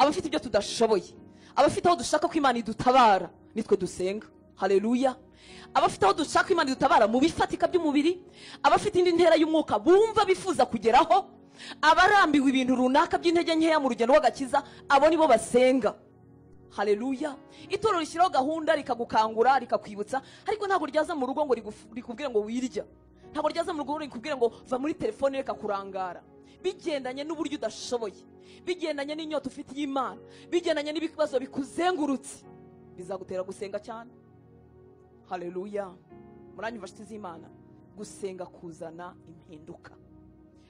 Abafite ibyo tudashoboye, abafite aho dushaka ko Imana idutabara, nitwe dusenga. Haleluya. Abafite aho dushaka ko Imana idutabara mu bifatika by'umubiri, abafite indi ntera y'umwuka bumva bifuza kugeraho, abarambiwe ibintu runaka by'intege nkeya mu rugendo rw'agakiza, abo nibo basenga. Haleluya. Itorero rishyiraho gahunda rikagukangura, rikakwibutsa, ariko ntabwo ryaza mu rugo ngo rikubwire ngo wirya. Ntabwo ryaza mu rugo ngo rikubwire ngo va muri telefone reka kurangara. Bigendanye n'uburyo udashoboye, bigendanye n'inyota ufitiye Imana, bigendanye n'ibibazo bikuzengurutse, bizagutera gusenga cyane. Haleluya. Muranyumva nshuti z'Imana? Gusenga kuzana impinduka.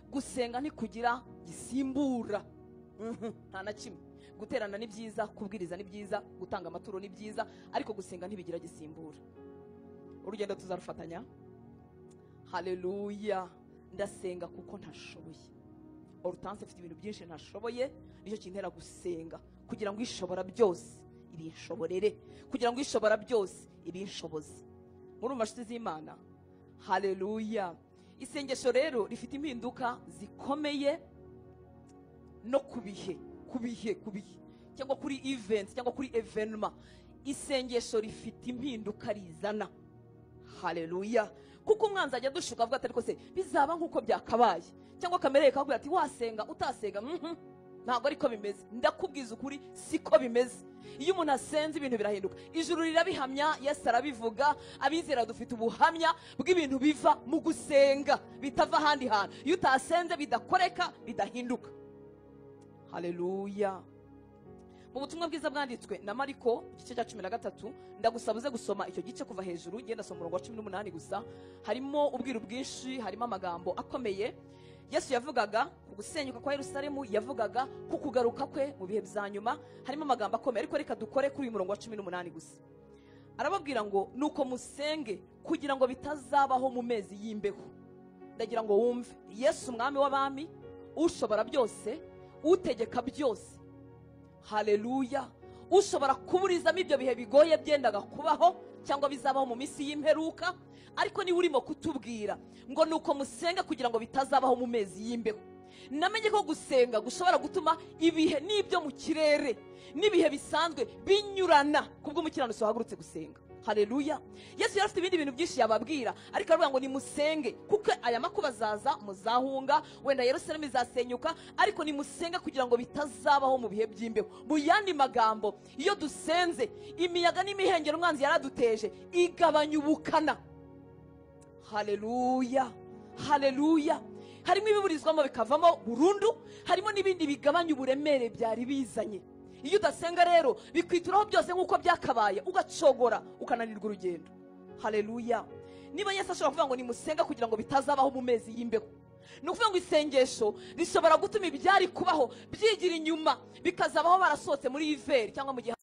Gusenga ntikugira gisimbura. Nta na kimwe. Guterana ni byiza, kubwiriza ni byiza, gutanga amaturo ni byiza, ariko gusenga ntibigira gisimbura. Urugendo tuzarufatanya. Haleluya. Ndasenga kuko ntashoboye. Hortense ifite ibintu byinshi ntashoboye, nicyo kintera gusenga kugira ngo ishobora byose ibinshoborere, kugira ngo ishobora byose ibinshoboze. Murumva nshuti z'Imana? Haleluya. Isengesho rero rifite impinduka zikomeye no kubihe, kubihe, kubihe, cyangwa kuri event cyangwa kuri evenement. Isengesho rifite impinduka rizana. Haleluya. Kuko umwanzi ajya dushuka avuga ati ariko se bizaba nkuko byakabaye, cyangwa kamere kakubwira ati wasenga utasenga. Ntabwo ariko bimeze. Ndakubwiza ukuri siko bimeze. Iyo umuntu asenze ibintu birahinduka. Ijuru rirabihamya, Yesu arabivuga, abizera dufite ubuhamya bw'ibintu biva mu gusenga bitava ahandi hantu. Iyo utasenze bidakoreka, bidahinduka. Haleluya. Mu butumwa bwiza bwanditswe na Mariko igice cya 13, ndagusaba uze gusoma icyo gice kuva hejuru, genda soma umurongo wa 18 gusa. Harimo ubwiru bwinshi, harimo amagambo akomeye. Yesu yavugaga ku gusenyuka kwa Yerusalemu, yavugaga ku kugaruka kwe mu bihe bya nyuma. Harimo amagambo akomeye, ariko reka dukore kuri uyu murongo wa 18 gusa. Arababwira ngo nuko musenge kugira ngo bitazabaho mu mezi y'imbeho. Ndagira ngo wumve Yesu umwami w'abami, ushobora byose, utegeka byose. Haleluya. Ushobora kuburizamo ibyo bihe bigoye byendaga kubaho cyangwa bizabaho mu minsi y'imperuka, ariko niba urimo kutubwira ngo nuko musenga kugira ngo bitazabaho mu mezi y'imbeho. Namenye ko gusenga gushobora gutuma ibihe n'ibyo mu kirere n'ibihe bisanzwe binyurana kubw'umukiranutsi wahagurutse gusenga. Haleluya. Yesu yari afite ibindi bintu byinshi yababwira, ariko aravuga ngo nimusenge kuko aya makuba azaza, muzahunga, wenda Yerusalemu izasenyuka, ariko nimusenge kugira ngo bitazabaho mu bihe by'imbeho. Mu yandi magambo, iyo dusenze imiyaga n'imihengeri umwanzi yaraduteje igabanya ubukana. Haleluya. Haleluya. Harimo ibiburizwamo bikavamo burundu, harimo n'ibindi bigabanya uburemere byari bizanye. Iyo udasenga rero bikwituraho byose nkuko byakabaye, ugacogora ukananirwa urugendo. Haleluya. Niba Yesu ashobora kuvuga ngo nimusenga kugira ngo bitazabaho mu mezi y'imbeho, ni ukuvuga ngo isengesho rishobora gutuma ibyari kubaho byigira inyuma, bikazabaho barasohotse muri iveri cyangwa mu gihe